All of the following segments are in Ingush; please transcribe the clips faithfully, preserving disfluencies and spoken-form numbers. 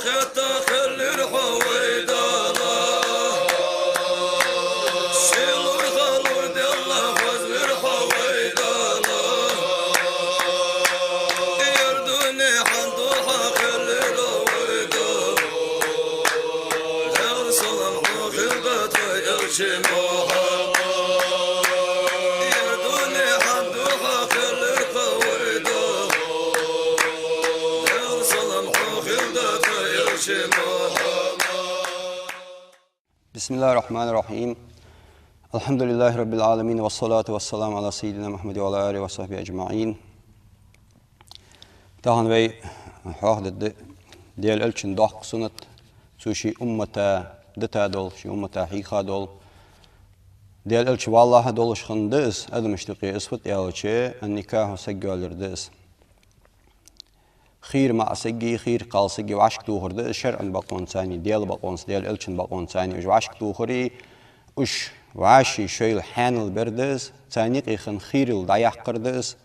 Хетта хиллар хьо вай Дала, сийлур ханур делла хозлар хьо вай Дала. Ер дуне хьан духьа хиллар вай Дала. Даьла салам хьо хилда тха элча Мухьаммад. Ер дуне хьан духьа хиллар вай Дала. Даьла салам хьо хилда тха элча Мухьаммад. بسم الله الرحمن الرحيم. الحمد لله رب العالمين، والصلاة والسلام على سيدنا محمد وعلى آله وصحبه أجمعين. Тахан вай хьоахадергда Даьла элчан доккха суннат, цо ший уммата дита дола, ший уммата хьийха дола. Даьла элча валлахӀа долаш хинна да из, адамашта юкъе из фуд аьлча, النكاح, саг йоалаяр да из. Хийра маӀа саги, хийра кхалсаги вӀашка тохар да из шарӀан бакъонцани, Даьла бакъонца, Даьла элчан бакъонцани уж вӀашка тохари, уж вӀаший шоайла хьаьнал бер да из, царна юкъе хинна хийрал дӀаяккхар да из.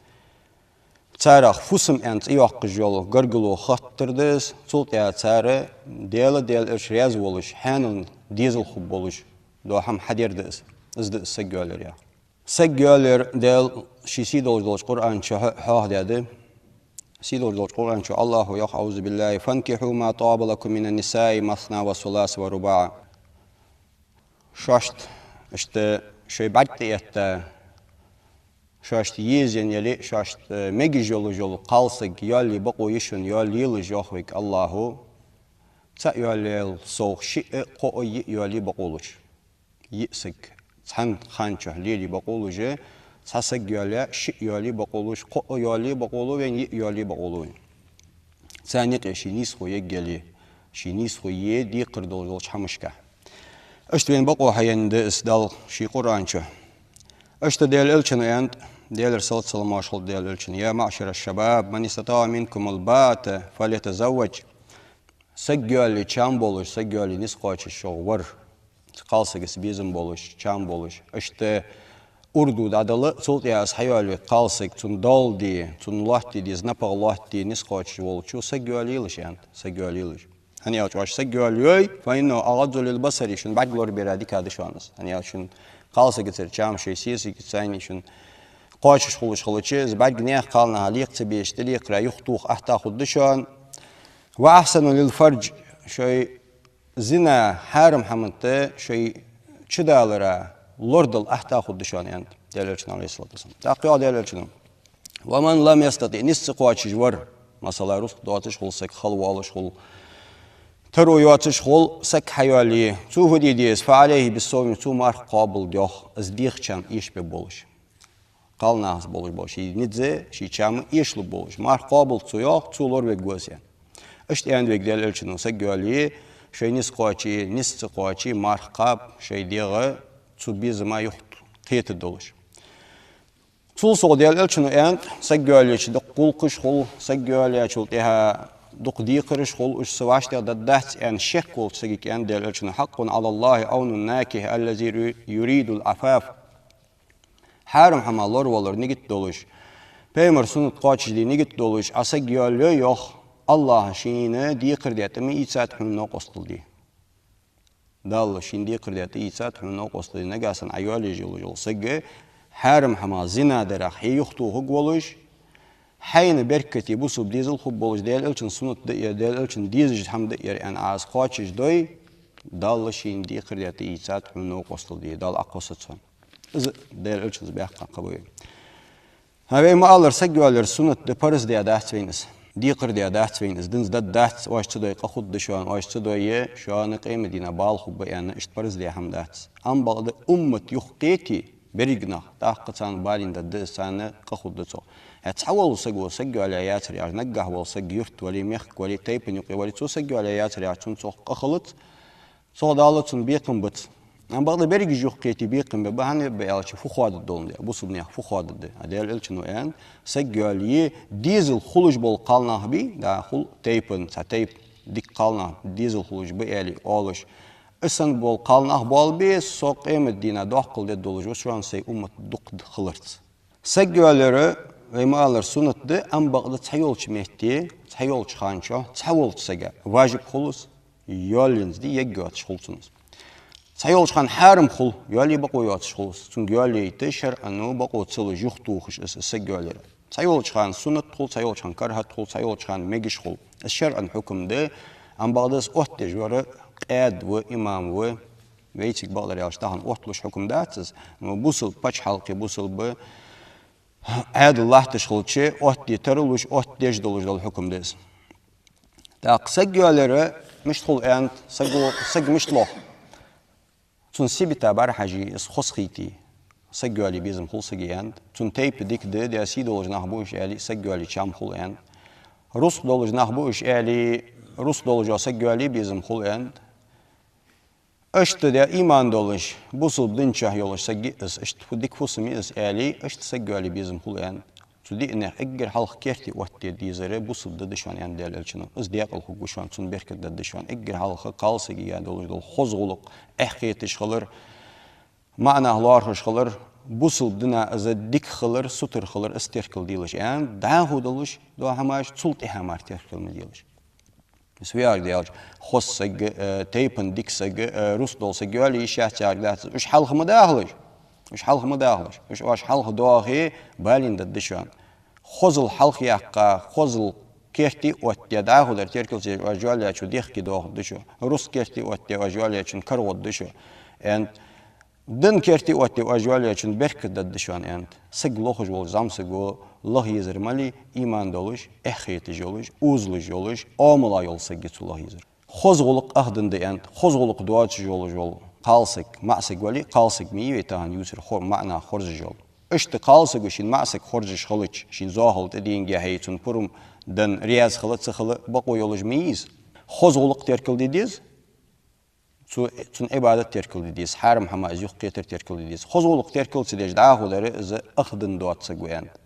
Царех фусам аьнна цӀи йоаккхаш йола гаргало хаттар да из, цул тӀехьа цар Даьла, Даьла элча раьза волаш, хьаьнал дезал хургболаш дола хӀама хьадар да из. Из да из саг йоалаяр яхар. Саг йоалаяр Даьла ший сийдолаш долча Къуръан чу хьо-, хьоахадаьд. Сийдолаш долча Къуръан чу АллахӀа йоах: أعوذ بالله، فانكحوا ما طاب لكم من النساء مثنى وثلاث ورباع. Шоашта, иштта шоай бӀарг тӀаэтта, шоашта езаенна яле а, шоашта мегаш йолаш йола кхалсаг йоалае бокъо я шоана, йоалаелаш, йоах вайга АллахӀа, цаӀ йоалаяьлчул совгӀа шиъ а, кхоъ а, йиъ а йоалае бокъо луш. Йиъ саг цхьан хан чу лелае бокъо луш, цхьа саг йоалаяь, шиъ йоалае бокъо луш, кхоъ а йоалае бокъо лу вайна, йиъ а йоалае бокъо лу вайна. Царна юкъе ший нийсхо ергйоле, ший нийсхо е декхар долаш долча хӀамашка. Иштта вайна бокъо хьаенна да из Дала ший Къуръан чу. Иштта Даьла элчано аьннад, Даьлера салот-саламаш хилда Даьла элчана: يا معشر الشباب من استطاع منكم الباءة فليتزوج. Саг йоалае чам болаш, саг йоалае низ кхоачаш шух вар, кхалсагаца безам болаш, чам болаш, иштта урду дӀадала, цул тӀехьа из хьайоалае кхалсаг, цунна доал де, цунна лоаттаде деза напагӀа лоаттаде низ кхоачаш волчо саг йоалаелаш, аьннад, саг йоалаелаш. ХӀана аьлча оаш саг йоалайой, فإنه أغض للبصر, шун бӀарга лорабера дика да шоана из. ХӀана аьлча шун кхалсагацара чам шоай сесагацани шун кхоачаш хулаш хилча, из бӀарг наьха кхалнаха лекха ца безаш, тӀалекхара юхатоха атта хургда шоана. وأحصن للفرج, шоай зина, хьарам хӀаманна тӀа шоай чудалара лорадала атта хургда шоана, аьннад Даьла элчано, عليه الصلاة والسلام. ТӀаккха йоах Даьла элчано: ومن لم يستطع, низ ца кхоачаш вар, масала, рузкъа доацаш хул саг, хала воалаш хул, таро йоацаш хул саг хьайоалае, цо фу де деза, فعليه بالصوم, цо марха кхоабалда, йоах, из деха чам эшабе болаш. Кхалнахаца болаш бола ший низ, ший чам эшалургболаш. Марха кхоабалда цо, йоах, цо лоравергва из, аьнна. Иштта аьннад вайга Даьла элчано: саг йоалае, шоай низ кхоаче, низ ца кхоаче, марха кхаба, шоай дегӀ цу безама юхакхетаргдолаш. Цул совгӀа Даьла элчано аьннад, саг йоалаеча дукха гӀулакхаш хул, саг йоалаяьчул тӀехьа дукха декхараш хул, уж са вӀаштӀехьдаргдац, аьнна, шек волча сагага аьннад Даьла элчано: حق على الله عون الناكح الذي يريد العفاف. Хьарам хӀама лоравалар нигат долаш, пайхамара суннат кхоачашде нигат долаш Ӏа саг йоалайой, йоах, АллахӀа шийна декхар даь тӀа ма ийцад хьона новкъостал де. Далла шийна декхар даь тӀа ийцад хьона новкъостал де. Нагахьа санна Ӏа йоалаеш йолаш йола саг хьарам хӀама, зина дарах хье юхатохаргволаш, хьайна беркате бусалба дезал хургболаш, Даьла элчан суннат да ер, Даьла элчан дезаш хӀама да ер аьнна Ӏа из кхоачашдой, Далла шийна декхар даь тӀа ийцад хьона новкъостал де, Дала Ӏокхоссац хьона. Из Даьла элчанца баьккха кхаъ ба вайна. ХӀа, вай ма аллара, саг йоалаяр суннат да, парз даь дац вайна из. Декхар даь дац вайна из, динца даргдац, оаш ца дой къа хургда шоана, оаш ца дой шоана къематдийнахьа бала хургба аьнна, иштта парз даь хӀама дац. Амма бакъда уммат юхакхете, берригаш нах, тӀаккха царна балийна даргда из, царна къа хургда цох. ХӀаьта цхьавола саго саг йоалаяь яцар яхаш, наггахьа вола саг юрта вале, мехка вале, тайпан юкъе вале, цо саг йоалаяь яцар яхаш, цунна цох къа хилац, цох Далла цунна бекхам бац. Амма бакъда берригаш юхакхете бекхам бе ба, хӀана бе аьлча, фу хоададда доландаь, бусалба наьха фу хоададда. А Даьла элчано аьннад, саг йоалае дезал хулаш бола кхалнах бий, да, хул тайпан, цхьа тайпа дика кхалнах, дезал хулаш ба аьле оалаш. Из санна бола кхалнах боалабе, со къематдийнахьа доккхал дергдолаш ва шоана сай уммат дукха хиларца. Саг йоалаяр Вай ма аллара, суннат да, ам бакъда цхьайолча метте, цхьайолча хана чу, цхьаволча сага важиб хул из, йоаллинза де егга йоацаш хул цунна из. Цхьайолча хана хьарам хул, йоалле бакъо йоацаш хул из. Цунга йоалле йита шарӀо бакъо ца луш юхатохаш из, из саг йоаллар. Цхьайолча хана суннат хул, цхьайолча хана карахӀат хул, цхьайолча хана мегаш хул. Из шарӀан хьукам да, ам бакъда из оттадеш вар къаьда ва, имам ва. Вайцига бакъдар аьлча тахан отталуш хьукам дац из. Бусалба паччахьалкхе, бусалба Ӏаьдал латташ хилча, оттаде тарлуш, оттадеш долаш дола хьукам да из. ТӀаккха саг йоаллар мишта хул аьннад, саго, саг мишта лох? Цун сибата бӀарахьажий, из хоза хийтий, саг йоалле безам хул сага аьннад. Цун тайпа дика да, даь-сий долаш нах ба уж аьле, саг йоалле чам хул аьннад. Рузкъа долаш нах ба уж аьле, рузкъа долаш саг йоалле безам хул аьннад. Иштта даь иман долаш, бусалба дин чу йолаш саг я из, иштта фу-, дика фусам я из аьле, иштта саг йоалле безам хул аьннад. Цу диъанех эггара хьалха керте оттаде дезар бусалба ди да шоана аьннад Даьла Элчано. Из декъала хургва шоана, цун беркат дергда шоана. Эггара хьалха кхалсагага долаш дола хоза гӀулакх, эхь хеташ хилар, маӀанах лоархӀаш хилар, бусалба дина из дика хилар, сутара хилар, из теркалделаш аьннад. ДӀахо долаш дола хӀамаш цул тӀехьа мара теркал ма делаш. Из веарг даьлча, хоза саг, э, тайпан дика саг, э, рузкъа дола саг йоалле йиш яц яхар дац. Уж хьалха ма дахалаш. Уж хьалха ма дахалаш. Уж оаш хьалха доахе, балийна дергда шоана. Хозал хьалха яккха, хозал керте оттаде, дӀахо дар теркал ца еш, оаш йоаллаьчо дехке доахаргда шо. Рузкъа керте оттаде, оаш йоаллаьчун карагӀоргда шо. Эн Дин керте оттаде, оаш йоаллаьчун беркат дергда шоана аьннад. Саг лохаш волча зӀамсаго лаха езар малий, иман долаш, эхь хеташ йолаш, озалуш йолаш, Ӏамал йола саг я цо лаха езар. Хоза гӀулакх ахдаьнна да аьннад, хоза гӀулакх доацаш йолаш вола кхалсаг, маӀа саг вале, кхалсаг ма йий вай тахан ювцар хо-, маӀанах хоржаш йола. Иштта кхалсаго шийна маӀа саг хоржаш хилча, шийна зоахал тӀаденгехьа, цунна пурам денна раьза хила, ца хила бакъо йолаш ма йий из. Хоза гӀулакх теркалде деза. Цу-, цун Ӏибадат теркалде деза, хьарам хӀама из юхакхетар теркалде деза. Хоза гӀулакх теркал ца деш дӀахо дар из ахдаьнна доаца саг ва аьннад.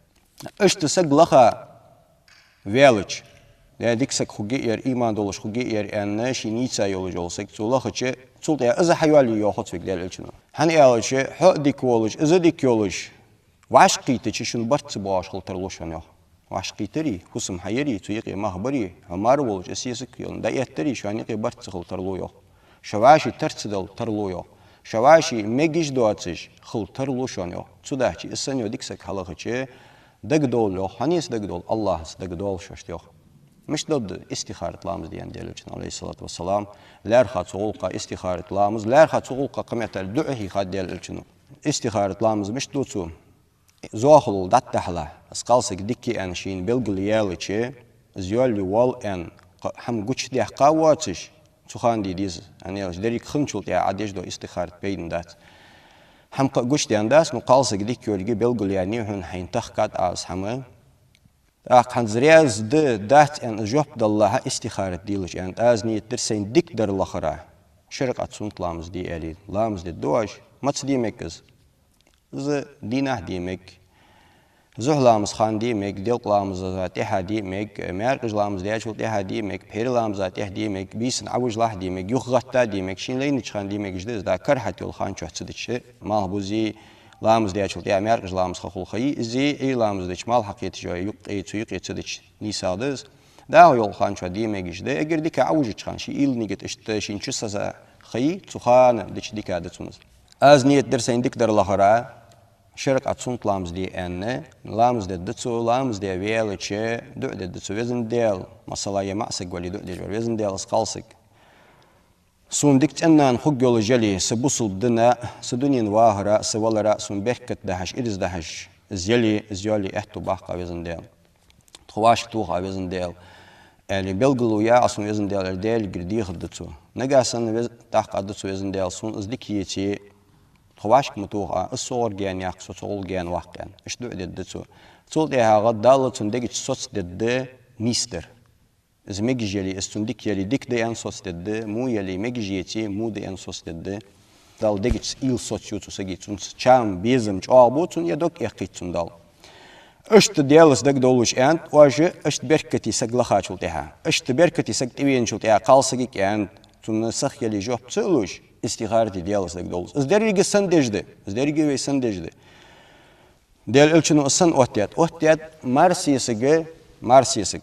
Иштта саг лаха ваьлча, е дика саг хургьяр, иман долаш хургьяр аьнна, ший нийса йолаш йола саг цо лахача, цул тӀехьа из хьайоалле йоахац вайга Даьла Элчано. ХӀана аьлча, хьо а дика волаш, из а дика йолаш, вӀашагӀкхийтача шун барт ца боагӀаш хила тарлу шоана, йоах. ВӀашагӀкхийтаре, фусам хьаяре, цу юкъе мах баре, хьо мара волаш, из сесаг йолаш, дӀаэттаре, шоана юкъе барт ца хила тарлу, йоах. Шо вӀаший тар ца дала тарлу, йоах. Шо вӀаший мегаш доацаш хила тарлу шоана, йоах. Цудухьа из санна йола дика саг хьалахача, дагадовла, йоах. ХӀанз дагадовла, АллахӀаца дагадовла шоашта, йоах. Мишта дергда? Истихарат ламаз де аьннад Даьла Элчано, Ӏалайхи ссалату вассалам. ЛаьрхӀа цу гӀулакха истихарат ламаз, лаьрхӀа цу гӀулакха кхыметтел дуӀа хьийхад Даьла Элчано. Истихарат ламаз мишта ду цо? Зоахалол дӀатӀахьале, из кхалсаг дика я аьнна шийна белгалъяьлча, из йоалле воалл аьнна, кхы хӀама гучадаьккха воацаш, цу хана де деза. ХӀана аьлча деррига хинначул тӀехьа Ӏа деш дола истихарат пайдана дац. ХӀама кхы гучадаьнна дац, ну, кхалсаг дика йолга белгалъяьннай хьона, хьайна тахкад Ӏа из хӀама. ТӀаккха хӀанз раьза да, дац аьнна жоп далалахьа, истихарат делаш аьннад, аз нийят дир сайна дика дар лахара, ши ракаӀат суннат ламаз де аьле, ламаз дергда оаш. Маца де мег из? Из дийнахьа де мег. Зухьа ламаза хана де мег, делкъа ламаза тӀехьа де мег, маьркӀажа ламаз даьчул тӀехьа де мег, пхьера ламаза тӀехьа де мег, бийсанна Ӏовижалехьа де мег, юхагӀатта де мег, шийна лайнача хана де мегаш да из, да, карахӀат йола хана чу ца дича, малхбузе ламаз даьчул тӀехьа маьркӀажа ламаз ха хул ха йий, из Ӏуйра ламаз дича, малх хьакхеташ йола юкъе, цу юкъе ца дича нийсагӀа да из. ДӀахо йола хана чу де мегаш да, эггара дика Ӏовижача хана, ший уйла-нигат иштта шийна чу саза ха йий, цу хана дича дика да цунна из. Аз нийят дир сайна дика дар лахара, ши ракаӀат суннат ламаз де аьнна, ламаз дергда цо, ламаз де ваьлча, дуӀа дергда цо: Везан Даьла, масала, е маӀа саг вале дуӀа деш вар, Везан Даьла, из кхалсаг сона дика цӀен-нана хургйолаш яле, са бусалба дина, са дунен вахара, са валара сона беркат дахьаш, ираз дахьаш из яле, из йоалле аьттув баккха, Везан Даьла. Тхо вӀашагӀтоха, Везан Даьла, аьле, белгало яха сона, Везан Даьла, аьле, Даьлагара дехаргда цо. Нагахьа санна вез-, тӀаккха аргда цо: Везан Даьла, сона из дика еце, тхо вӀашка ма тоха, из со гӀоргьян яккха, со цу гӀулгьян ваккха, аьнна. Иштта дуӀа дергда цо. Цул тӀехьагӀа Далла цун дега чу соцадергда нийсдар. Из мегаш яле, из цунна дика яле, дика да аьнна соцадергда, во яле, мегаш еце, во да аьнна соцадергда. Далла дега чу уйла соцаю цу сага, цунца чам, безам чӀоагӀа бу цунна, е дог эккхийт цунна Далла. Иштта Даьлаца дагадовлаш аьннад, оаш иштта беркате саг лахачул тӀехьа. Иштта беркате саг тӀавеначул тӀехьа кхалсагага аьннад, цунна сиха яле жоп ца луш, истихарате Даьлаца дагадовлаш. Из деррига санна деш да, из деррига вай санна деш да. Даьла Элчано из санна оттадаьд, оттадаьд маьрсесаг, маьрсесаг.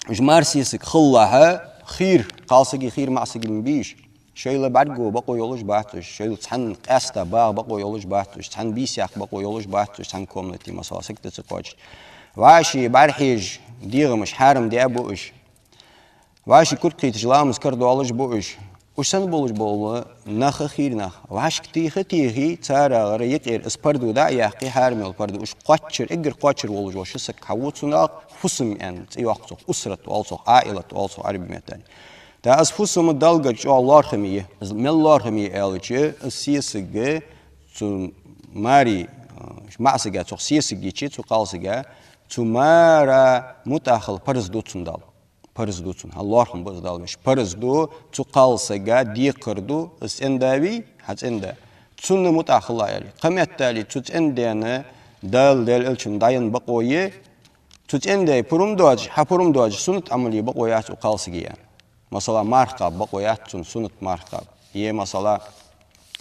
Уж маьрсесаг хилалехьа, хийра кхалсаг а, хийра маӀсаг а ма бий уж. Шоайла бӀаргаго бакъо йолаш бац уж, шоайла цхьан къаьстта багӀа бакъо йолаш бац уж, цхьан бийса яккха бакъо йолаш бац уж, цхьан комнате, масала, саг тӀа ца кхоачаш. ВӀаши бӀарахьежа дегӀамаш хьарам даь ба уж. ВӀаши кург кхийташ ламаз кара доалаш ба уж. Уж санна болаш бола нах а, хийра нах а. ВӀашка теха а техе, царгара юкъера из парда дӀа а яьккхе, хьарам йола парда, уж кхоачара, эггара кхоачара волаш вола ши саг хьаву цунах, фусам аьнна цӀи йоаккх цох, усрат оал цох, Ӏаилат оал цох Ӏарбий меттала. ТӀаккха из фусам Далла гарга чӀоагӀа лоархӀаме я. Из мел лоархӀаме я аьлча, из сесаг цу маьре, а, маӀсага цох сесаг йича, цу кхалсага, цу маьра мутӀахьа хила парз ду цунна Далла. Парз ду цунна. ХӀанз лоархӀам ба из Далла веш. Парз ду, цу кхалсага декхар ду, из цӀен-да вий, хьа цӀен-да. Цунна мутӀахьа хила аьле. Кхыметтел цу цӀен-даьна Далла, Даьла Элчано дӀаенна бакъо я, цу цӀен-даьй пурам доацаш, хьа пурам доацаш, суннат Ӏамал е бакъо яц укх кхалсага, аьнна. Масала, марха кхаба бакъо яц цунна, суннат марха кхаба. Е, масала,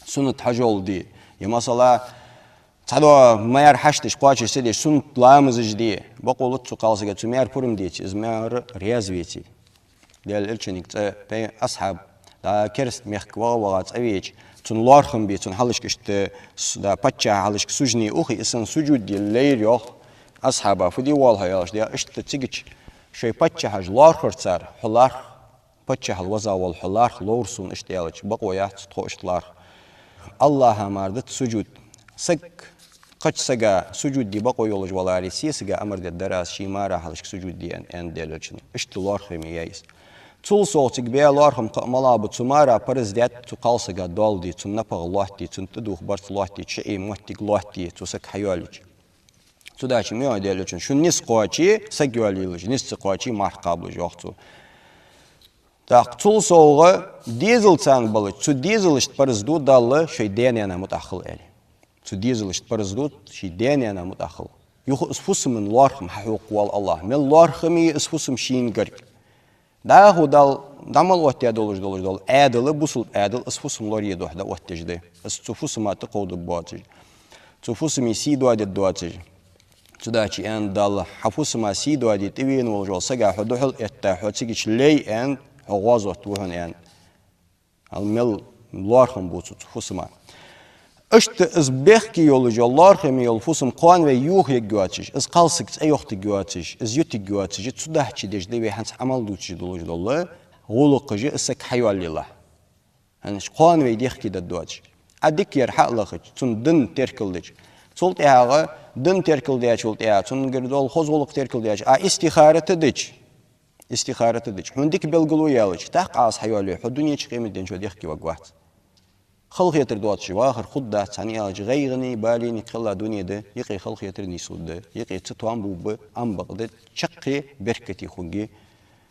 суннат хьажол де. Е, масала, цхьадола маьра хьашташ кхоачаш ца деш, суннат ламазаш де. Бакъо луц цу кхалсага, цу маьра пурам деце, из маьра раьза веце. Даьла Элчанга цкъа пе-, асхьаб, да, керста мехка вагӀа-вагӀа цкъа веча, цунна лоархӀам бе, цунна хьалхашка иштта, с-, да, паччахьа хьалхашка сужуде ухе, из санна сужуд де лайра, йоах, асхьаба, фу де воалл хьо, аьлча, да, иштта цигача шоай паччахьаш лоархӀар цар, хьо лархӀ, паччахьал веза вола хьо лархӀ, ловра сона, иштта аьлча, бакъо яц тхо иштта лархӀа. АллахӀа мара дац сужуд. Саг кхыча сага сужуд де бакъо йолаш валаре, сесага амар дергдар аз, ший маьра хьалхашка сужуд де, аьнна, аьннад Даьла Элчано. Иштта лоархӀаме я из. Цул совгӀа цига баь лоархӀам кхы а малагӀа ба: цу маьра парз даьд цу кхалсага доал де, цунна напагӀа лоаттаде, цунна тӀадувха барзкъа лоаттаде, шиъ, моттиг лоаттаде, цу саг хьайоалаеча. Цудухьа ма йоах Даьла Элчано: шун низ кхоаче, саг йоалаелаш, низ ца кхоаче, марха кхабалаш, йоах цо. ТӀаккха цул совгӀа дезал царна балача, цу дезалашта парз ду Далла шоай даь-наьна мутӀахьа хила, аьле. Цу дезалашта парз ду ший даь-наьна мутӀахьа хила. Юха из фусаман лоархӀам хьахьокха воалл АллахӀ. Мел лоархӀаме я из фусам шийна гарга. ДӀахо Далла дӀа мел оттадаь долаш, долаш дола Ӏаьдал, бусалба Ӏаьдал, из фусам лорае духьа дӀаоттадеш да. Из цу фусама тӀакховдаб боацаш, цу фусаме сий доадергдоацаш. Цудухьа аьннад Дала: хьа фусама сий доаде тӀавена волаш вола сага хьо духьал а этта, хьо цигача лей, аьнна, хьо гӀазота ву хьона, аьнна. Хьал мел лоархӀам бу цу, цу фусама. Иштта из бехке йолаш йола, лоархӀаме йола фусам кхоана вай юхаергйоацаш, из кхалсаг цӀайохийтаргйоацаш, из ютаргйоацаш, цудухьа деш да вай хӀанз Ӏамал дувцаш долаш дола гӀулакхаш, из саг хьайоалаелахь. ХӀанз кхоана вай дехке дергдоацаш. Ӏа дика яр хьа а лахача, цун дин теркалдича. Цул тӀехьагӀа дин теркалдаьчул тӀехьагӀа, цунгара дола хоза гӀулакх теркалдаьча, Ӏа истихарат дича, истихарат дича, хьона дика белгало яьлча, тӀаккха Ӏа из хьайоалае, хьо дунен чу, къематден чу дехке варгвац. Халахетар доацаш вахар хургдац, хӀана аьлча гӀайгӀане, балене кхелла дуне да, юкъе халахетар нийслургда, юкъе цатоам бувргба, Ӏам бакъда, чаккхе беркате хургья,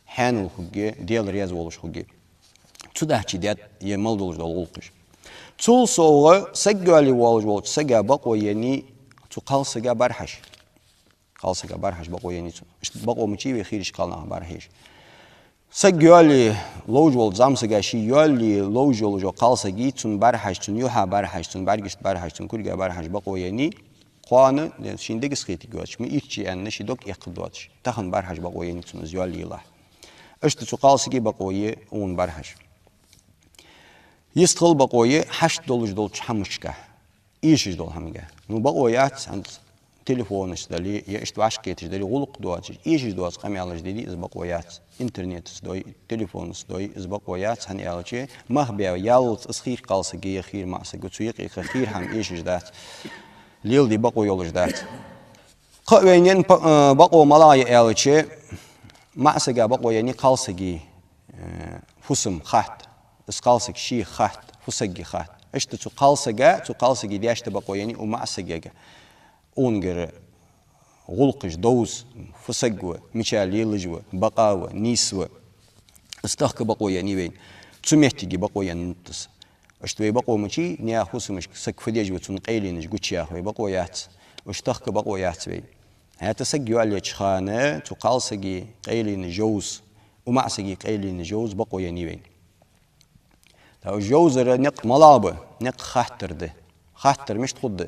хьаьнал хургья, Даьла раьза волаш хургья. Цудухьа даьд е мел долаш дола гӀулакхаш. Цул совгӀа саг йоалае воалаш волча сага бакъо еннай цу кхалсага бӀарахьежа. Кхалсага бӀарахьежа бакъо еннай цунна. Иштта бакъо мичай вай хийрача кхалнаха бӀарахьежа. Саг йоалае ловш волча зӀамсага ший йоалае ловш йолча кхалсага цунна бӀарахьежа, цунна юхьа бӀарахьежа, цунна бӀаргашта бӀарахьежа, цунна курга бӀарахьежа бакъо еннай. Кхоана, шийна дегаза хетаргйоацаш, ма ирчий аьнна, ший дог эккхаргдоацаш, тахан бӀарахьежа бакъо еннай цунна из йоалаелахь. Иштта цу кхалсага бакъо я укхунна бӀарахьежа. Йистхила бакъо я хьашт долаш долча хӀамашка, эшаш дола хӀамага. Ну, бакъо яц хӀанз телефонашца дале, е иштта вӀашагӀкхеташ дале, гӀулакх доацаш, эшаш доаца къамаьлаш дале, из бакъо яц. Интернетаца дой, телефонаца дой, из бакъо яц, хӀана аьлча мах баь яллалца из хийра кхалсаг е хийра маӀсаг, цу юкъе кхы хийра хӀама эшаш дац. Леладе бакъо йолаш дац. Кхы а вайна енна па-, э, бакъо малагӀа я аьлча, маӀсага бакъо еннай кхалсага, э, фусам хатта. Из кхалсаг шийх хатта, фусагга хатта. Иштта цу кхалсага, цу кхалсага даьшта бакъо еннай укх маӀсагага. Укхунгара гӀулакхаш довза, фусаг ва, мича лелаш ва, бакъа ва, нийса ва. Из тахка бакъо еннай вайна. Цу моттиге бакъо еннай из. Иштта вай бакъо мичай, наьха фусамашка саг фу деш ва, цун къайленаш гучаяха вай бакъо яц. Уж тахка бакъо яц вай. ХӀаьта саг йоалаеча хана цу кхалсага къайленаш йовза, укх маӀсага къайленаш йовза бакъо еннай вайна. ТӀаккха уж йовзара никъ малагӀа ба, никъ хаттар да. Хаттар мишта хургда?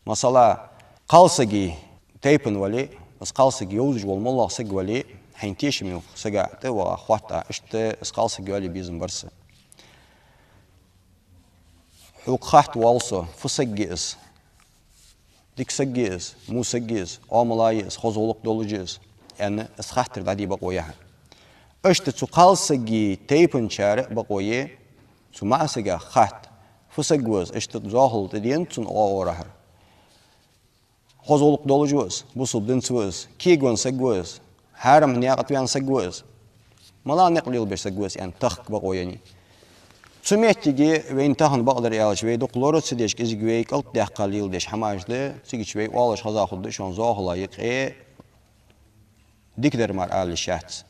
Масала, Кхалсага тайпан вале, из кхалсаг йовзаш вола моллагӀа саг вале, хьайна тешаме йолча сага тӀа ваха хоатт Ӏа, иштта из кхалсаг йоалае безам бар са. Хьога хатта воал со, фу саг я из, дика саг я из, во саг я из, Ӏамал я из, хоза гӀулакх долаш я из, аьнна, из хаттар дӀаде бокъо я хьа. Иштта цу кхалсага тайпанчар а бокъо я цу маӀа сага хатта, фу саг ва из, иштта зоахалол тӀаденад цун оагӀорахьара. Хоза гӀулакх долаш ва из, бусалба динца ва из, кегавенна саг ва из, хьарам наькъа тӀа ваьнна саг ва из, малагӀа никъ лелабеш саг ва из аьнна, тахка бокъо я хьа. Цу моттиге вайна тахан, бакъдар аьлча, вай дукха лора ца деш, кӀезига вай кӀалтӀадаьккха леладеш хӀамаш да, цигача вай оалаш хоза хургда шоана зоахалол юкъе дикадар мара ала йиш яц.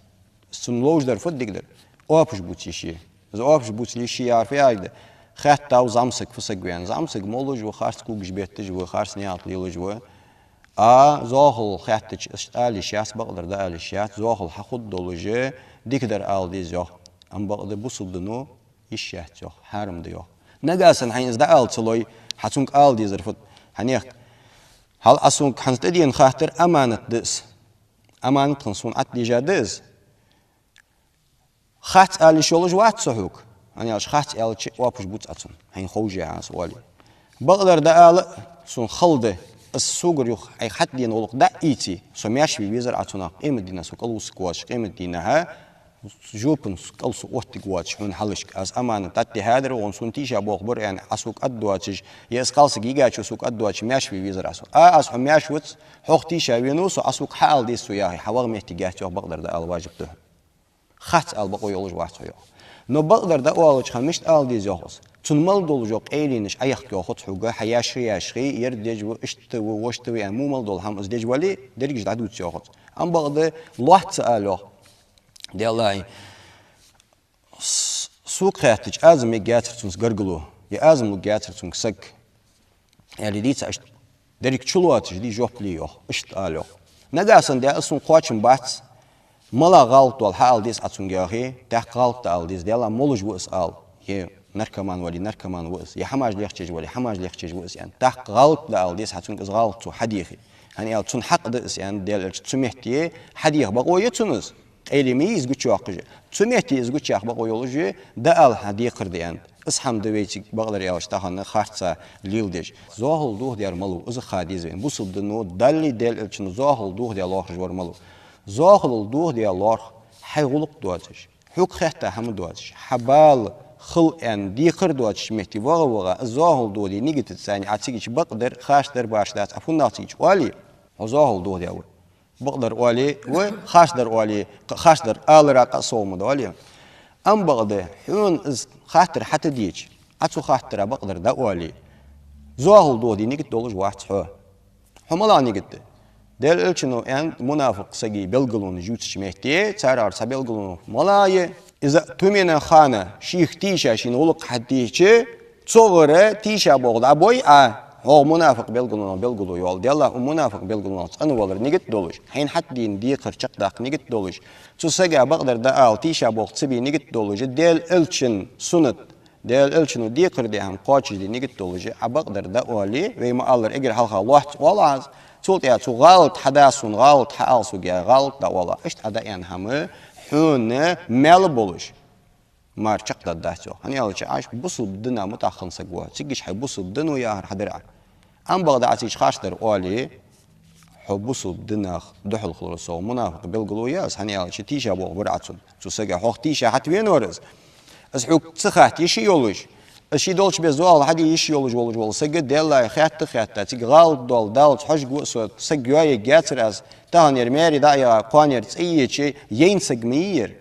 Цунна ловш дар фуд дикадар? Оапаш бувца йиш я. Из оапаш бувца йиш я яхар фу яхилга да? Хаьттав зӀамсаг, фу саг ва аьнна. ЗӀамсаг молаш ва, харц когаш бетташ ва, харц наькъа тӀа лелаш ва. А зоахалол хаьттача, иштта ала йиш яц, бакъдар дӀаала йиш яц, зоахалол хьахургдолаш дикадар ала деза йоах. Амма бакъда бусалба дино йиш яц йоах, хьарам да йоах. Нагахьа санна хьайна из дӀаала ца лой, хьа цунга ала дезар фуд? Хьанех, хьал Ӏа сога хӀанз тӀадена хаттар аманат да из. Аманат хинна сона Ӏа тӀадежа да из. Хац ала йиш йолаш вац со хьога. ХӀана аьлча хац аьлча оапаш бувц Ӏа цунна, хьайна ховш я хьа аз оале. Бакъдар дӀаала а сона хала да, из согара юха Ӏайха хьатӀадена гӀулакх дӀа а ийце, со маьрша ве везар Ӏа цунах, къематдийнахьа со кӀалвусаргвоацаш, къематдийнахьа жопан кӀал со оттаргвоацаш хьона хьалхашка. Аз аманат тӀатехьадар, вон сона тийша болх бар аьнна, Ӏа сога аргдоацаш, е из кхалсаг йигачо сога аргдоацаш, маьрша ве везар Ӏа со. А, аз хьо маьрша вац, хьох тийша венав со, Ӏа сога хьаала деза цо яхе, хьа вагӀа моттиг яц йоах, бакъдар дӀаала важиб да хьа. Хац ала бокъо йолаш вац хьо йоах. Но бакъдар дӀаоалача хана мишта ала деза йоах из? Цунна мел долаш йола къайленаш Ӏояхка йоахац хьога, хьа яшхе, яшхе, ер деш ва, иштта ва, вешта ва аьнна, во мел дола хӀама из деш вале, дерригаш дӀадувца йоахац. Амма бакъда лоацца ала йоах. Деллахьа, с-, сога хаьттача, Ӏазам ергьяцар цунга гаргало, е Ӏазам лургьяцар цунга саг, аьле дийца, иштта деррига чулоацаш де жоп ле йоах, иштта ала йоах. Нагахьа санна, Даьла, из сона кхоачам бац, малагӀа гӀалат дола хьаала деза Ӏа цунга яхе, тӀаккха гӀалат дӀаала деза, Даьла, молаш ва из ала, е наркоман вале, наркоман ва из, е хӀамаш лехчеш вале, хӀамаш лехчеш ва из аьнна, тӀаккха гӀалат дӀаала деза хьа цунга, из гӀалат цо хьадехе. ХӀана аьлча цун хьакъ да из аьнна, Даьла Элча, цу метте хьадеха бокъо я цунна из. Къайле ма йий из гучайоаккхаш. Цу метте из гучаяха бокъо йолаш я, дӀаала хьа декхар да аьнна. Из хӀама да вай цига, бакъдар аьлча, тахан харца леладеш. Зоахалол дохадаьр малув, из ха деза вайна. Бусалба дино, Даллеи Даьла Элчано зоахалол дохадаь лоархӀаш вар малув? Зоахалол дохадаь лоархӀ хьай гӀулакх доацаш, хьога хаьтта хӀама доацаш, хьа бала хала аьнна декхар доацача метте ваха-ваха, из зоахалол дохаде нигатаца цхьана Ӏа цигача бакъдар, харцдар башха дац, Ӏа фуннагӀа цигача оале, хьо зоахалол дохадаь ва. Бакъдар оале ва, харцдар оале, кх-, харцдар алара къа а совгӀа ма даьлий. Амма бакъда, хьона из хаттар хьатӀадеча, Ӏа цу хаттара бакъдар дӀаоале, зоахалол дохаде нигат долаш вац хьо. Хьо малагӀа нигат да? Даьла Элчано аьннад мунафикъ сага белгалонаш ювцача метте, царех цхьа белгалонех малагӀа я: «إذا اؤتمن خان», шийх тийша шийна гӀулакх хьатӀадийхача, цунгара тийша болх дӀабой Ӏа, хьох мунафикъ белгалонех белгало я оал. Деллахьа, укх мунафикъ белгалонех цӀенвалар нигат долаш, хьайна хьатӀадена декхар чакхдаккха нигат долаш, цу сага бакъдар дӀаала тийша болх ца бе нигат долаш, Даьла Элчан суннат, Даьла Элчано декхар даь хӀама кхоачашде нигат долаш, Ӏа бакъдар дӀаоале, вай ма аллара, эггара хьалха лоацца оал Ӏа из, цул тӀехьагӀа цу гӀалат хьада сона, гӀалат хьаала сога яхе, гӀалат дӀаоал Ӏа. Иштта Ӏа дӀааьнна хӀама хьона маьл болаш мара чакхдаргдац йоах. ХӀана аьлча Ӏа бусалба дина мутӀахьа хинна саг ва, цигача хьай бусалба дино яхар хьадар Ӏа. Амма бакъда Ӏа цигача харцдар оале, хьо бусалба динах духьал хиларах совгӀа мунафикъ белгало я из, хӀана аьлча тийша болх бар Ӏа цунна. Цу сага хьох тийша хьатӀавенавар из. Из хьога ца хатта йиш йолаш, из ший долча беса зоахалол хьаде йиш йолаш волаш вола саг, Даьллахьа, хаьтта а хаьтта, цига гӀалат дола, Даллаца хьожаргва со, саг йоаергьяцар аз, тахан ер маьре дӀа а яха, кхоана ер цӀи а еча, яйна саг ма йий ер.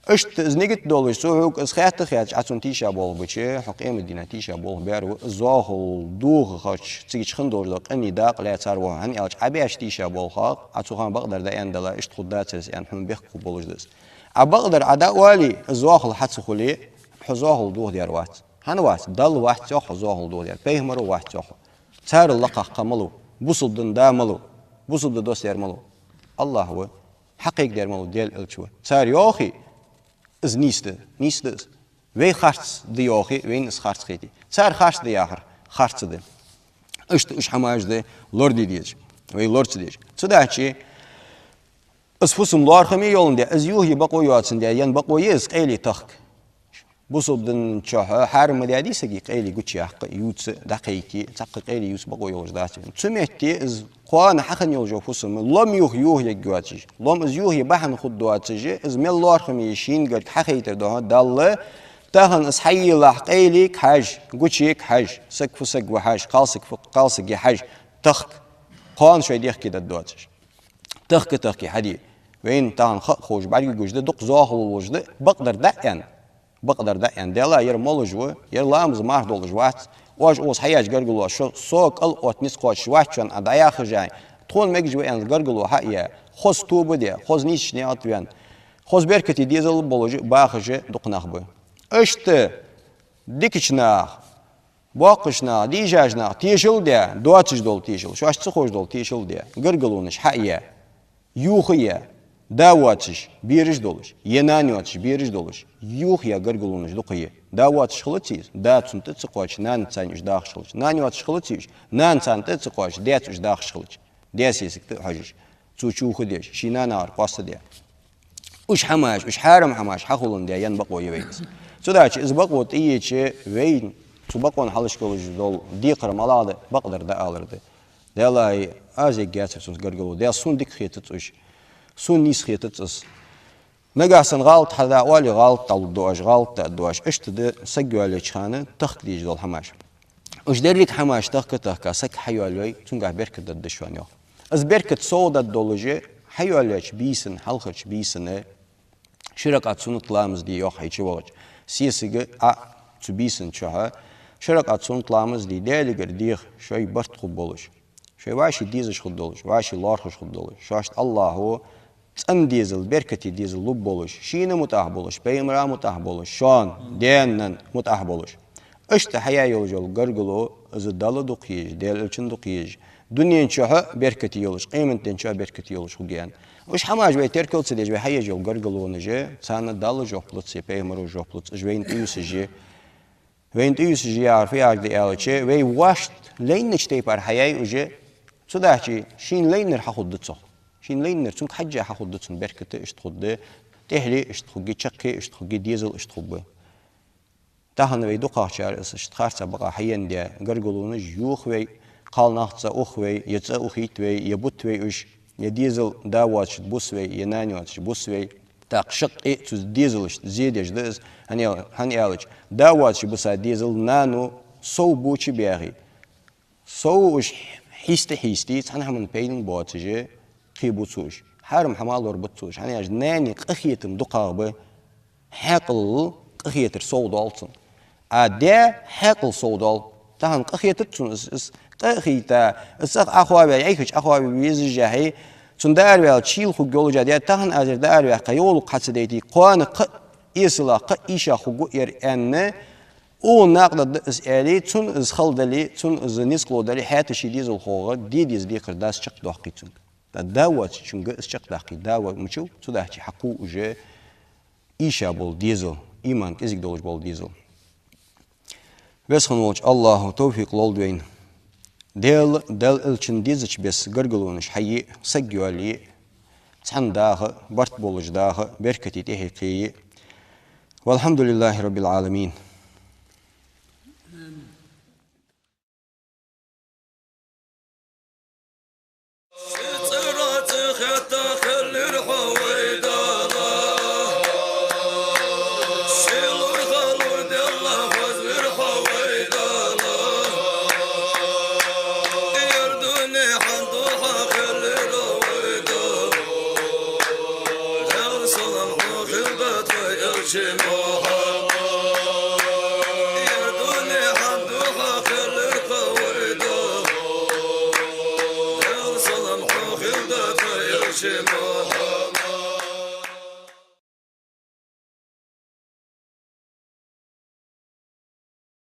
Иштта из нигат долаш, цо хьога из хаьтта а хаьттача, Ӏа цунна тийша болх бича, хьо къематдийнахьа тийша болх баьр ва, из зоахалол дохача, цигача хинна долаш дола къинний дакъа лаьцар ва хьо, хӀана аьлча Ӏа баьча тийша болхах Ӏа цу хана бакъдар дӀааьннадале, иштта хургдацар из аьнна, хьона бехк хургболаш да из. Ӏа бакъдар Ӏа дӀаоале, из зоахалол хьа ца хуле, хьо зоахалол дохадаьр вац. ХӀана вац? Далла вац йоах хьо зоахалол дохадаьр, пайхамара вац йоах хьо. Царел лакхагӀа кхы малув? Бусалба дина да малув? Бусалба дина доссадаьр малув? АллахӀ ва. Хьакхайкадаьр малув? Даьла Элча ва. Цар йоахе, из нийса да, нийса да из. Вай харц да йоахе, вайна из харц хете. Цар харц да яхар харц да. Иштта уж хӀамаш да лораде дезаш, вай лора ца дезаш. Цудухьа из фусам лоархӀаме йоландаь, из юхае бокъо йоацандаь, ена бокъо я из къайле тахка. Бусалба дина чухь хьарам ма даьдий сага къайле гучаяккха, ювца, дӀакхайке, цхьаккха къайле ювца бокъо йолаш дац. Цу метте из кхоана хьахинна йолаш йола фусам лом юха юхаергья йоацаш, лом из юхае бахьан хургдоацаш, из мел лоархӀаме я шийна гарга хьахайтар духьа Далла, тахан из хьаелахь къайлега хьажа, гучега хьажа, саг фу саг ва хьажа, кхалсаг фу кхалсаг я хьажа, тахка. Кхоана шоай дехке даргдоацаш. Тахка, тахка, хьаде. Вайна тахан ха а ховш, бӀаргагуш да, дукха зоахалол луш да, бакъдар дӀа а аьнна. Бакъдар дӀа а аьнна. Даьла, ер молаш ва, ер ламаз марха долаш вац. Оаш укхаза хьаяьча гаргало, шо, со кӀал отта низ кхоачаш вац шоана, Ӏа дӀаяхаш а. Тхона мегаш ва аьнна гаргало хьа а яь, хоза тоба а даь, хоза нийсача наькъа тӀа ваьнна, хоза беркате дезал болаш бахаш дукха нах ба. Иштта дикача наха, боккхийча наха, дийшача наха тешал а даь, доацаш дола тешал, шоашта ца ховш дола тешал а даь, гаргалонаш хьа а яь, юха а яь, да воацаш бераш долаш, е нана йоацаш бераш долаш, юха яь гаргалонаш дукха я. Да воацаш хилац из, да цунна тӀа ца кхоачаш, нана царна уж дахаш хилча. Нана йоацаш хилац из, нана царна тӀа ца кхоачаш, даьца уж дахаш хилча. Даь сесаг тӀа а хьожаш, цо чу ухадеш, ший нанагара къоастадаь. Уж хӀамаш, уж хьарам хӀамаш хьахуландаь ена бокъо я вайна из. Цудухьа из бокъо тӀаеча, вайна цу бокъонна хьалхашка йолаш дола декхар малагӀа да, бакъдар дӀаалар да. Даьллахьа, аз ергьяцар цунца гаргало, Даьла, сона дика хетац уж, сона нийса хетац из. Нагахьа санна гӀалат хьадоале, гӀалат дӀалургда оаш, гӀалат дӀааргда оаш. Иштта да саг йоалаеча хана тахка дезаш дола хӀамаш. Уж деррига хӀамаш тахка-тахка саг хьайоалайой, цунгахьа беркат даргда шоана, йоах. Из беркат совгӀат долаш, хьайоалаеча бийсан, хьалхарча бийсан ши ракаӀат суннат ламаз де, йоах, хьо чувахача. Сесаг а, Ӏа а цу бийсан чухь ши ракаӀат суннат ламаз де, Даьлагара деха шоай барт хургболаш, шоай вӀаший дезаш хургдолаш, вӀаший лоархӀаш хургдолаш, шоашта АллахӀа цӀена дезал, беркате дезал лургболаш, шийна мутӀахьа болаш, пайхамара мутӀахьа болаш, шоана, даьна-нанна мутӀахьа болаш. Иштта хьаяь йолаш йола гаргало, из Далла дукха езаш, Даьла Элчанна дукха езаш, дунен чухь а беркате йолаш, къематден чухь а беркате йолаш хургья аьнна. Уж хӀамаш вай теркал ца деш, вай хьаеш йола гаргалонаш, царна Далла жоп луц, е пайхамара жоп луц, уж вайна тӀаювсаш я. Вайна тӀаювсаш я яхар фу яхилга да аьлча, вай вӀашта лайнача тайпара хьаяьй уж, цудухьа шийна лайнар хьахургда цох. Шийна лайнар, цунга хьежжа хьахургда цун беркат а иштта хургда, тӀехье а иштта хургья, чаккхе а иштта хургья, дезал а иштта хургба. Тахан вай дукхагӀчар из иштта харцахьа бакъахьа хьаендаь гаргалонаш, юха вай, кхалнах цӀа ух вай, е цӀа ухийт вай, е бут вай уж, е дезал да воацаш бус вай, е нана йоацаш бус вай. ТӀаккха шаккхе а цу дезалашта зе деш да из, хӀана аьл-, хӀана аьлча, да воацаш буса дезал нано сов боча баьхе, сов уж хьийста-хьийста, цхьан хӀаман пайдана боацаш кхебу цо уж. Хьарам хӀама лорабац цо уж. ХӀана аьлча наьна къахетам дукхагӀа ба хьаькъала къахетар совдоал цунна. А даь хьаькъал совдоал. Тахан къахетац цунна из, из къа а хийтта, из цӀагӀа Ӏохоаваь, Ӏайхача Ӏохоаваь везаш а хье, цунна дӀаараваьлча шийла хургйолаш а даь, тахан аз ер дӀаараваьккха, йолу хьа ца дайтий, кхоана кхы а эсала, кхы а ийша хургва ер аьнна, укхун накъадаргда из аьле, цунна из хала дале, цунна из ницкъало дале, хӀаьта ший дезалхочунгара де деза декхар дас чакхдоаккхий цунга. ТӀаккха да воацачунга из чакхдаккхий да во-, мучул, цудухьа хьакху уж ийша бола дезал, иман кӀезига долаш бола дезал. Веза хинна волча АллахӀа тавфикъ лолда вайна. Даьла, Даьла Элчан дезача беса гаргалонаш хьае, саг йоалае, цхьана даха, барт болаш даха, беркате тӀехье кхее. والحمد لله رب العالمين.